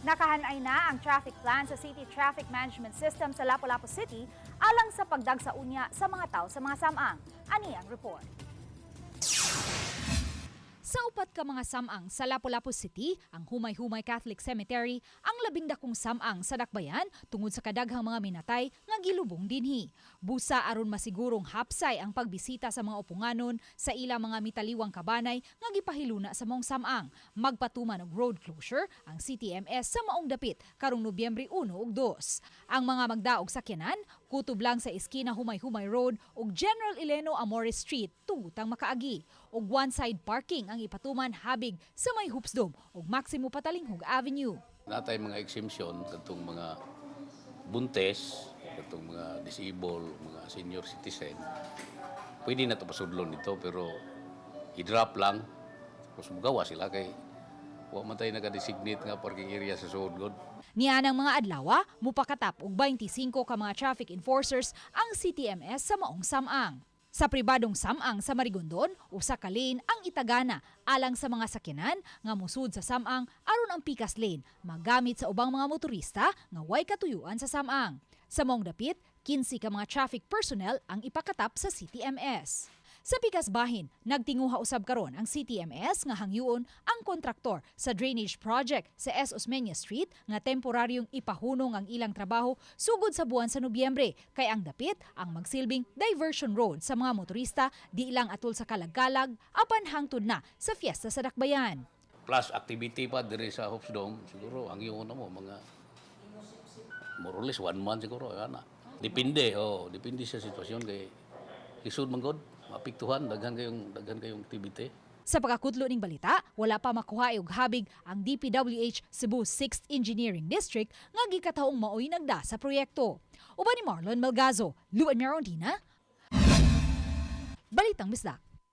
Nakahanay na ang traffic plan sa City Traffic Management System sa Lapu-Lapu City alang sa pagdagsa unya sa mga tao sa mga samang. Ani ang report. Sa upat ka mga samang sa Lapu-Lapu City, ang Humay-Humay Catholic Cemetery ang labing dakong samang sa Dakbayan tungod sa kadaghang mga minatay nga gilubong dinhi. Busa aron masigurong hapsay ang pagbisita sa mga uponganon sa ilang mga mitaliwang kabanay nga gipahiluna sa maong samang. Magpatuman og road closure ang CTMS sa maong dapit karong Nobyembre 1 ug 2. Ang mga magdaog sakyanan kutob lang sa eskina Humay-Humay Road ug General Eleno Amores Street tugutang makaagi. Ug one-side parking ang ipatuman habig sa may Hoops Dome ug Maximo Patalinghug Avenue. Naa tay mga exemption katong mga buntes, katong mga disabled, mga senior citizen. Pwede na to pasudlon dito pero i-drop lang. Tapos mugawa sila kay wa man tayo naka-designate nga parking area sa sulod gud. Nianang mga adlawa, mupakatap og 25 ka mga traffic enforcers ang CTMS sa maong samang. Sa pribadong samang sa Marigondon, usa ka lane ang itagana alang sa mga sakyanan nga musud sa samang aron ang pikas lane magamit sa ubang mga motorista nga way katuyuan sa samang. Sa maong dapit, 15 ka mga traffic personnel ang ipakatap sa CTMS. Sa pikas bahin, nagtinguha usab karon ang CTMS nga hangyoon ang kontraktor sa drainage project sa S. Osmeña Street nga temporaryong ipahunong ang ilang trabaho sugod sa buwan sa Nobyembre kay ang dapit ang magsilbing diversion road sa mga motorista di lang atol sa Kalagkalag apan hangtod na sa fiesta sa Dakbayan. Plus activity pa diri sa Hoops Dome, siguro ang iyon na mo mga more or less one month siguro ana. Depende, oh, depende sa sitwasyon kay lisod man gud, maapektuhan daghan kayong activity. Sa pagkakutlo ning balita, wala pa makuha og habig ang DPWH Cebu 6th Engineering District nga gikataong maoy nagda sa proyekto. Uban ni Marlon Melgazo, Luan Merondina, Balitang Bisdak.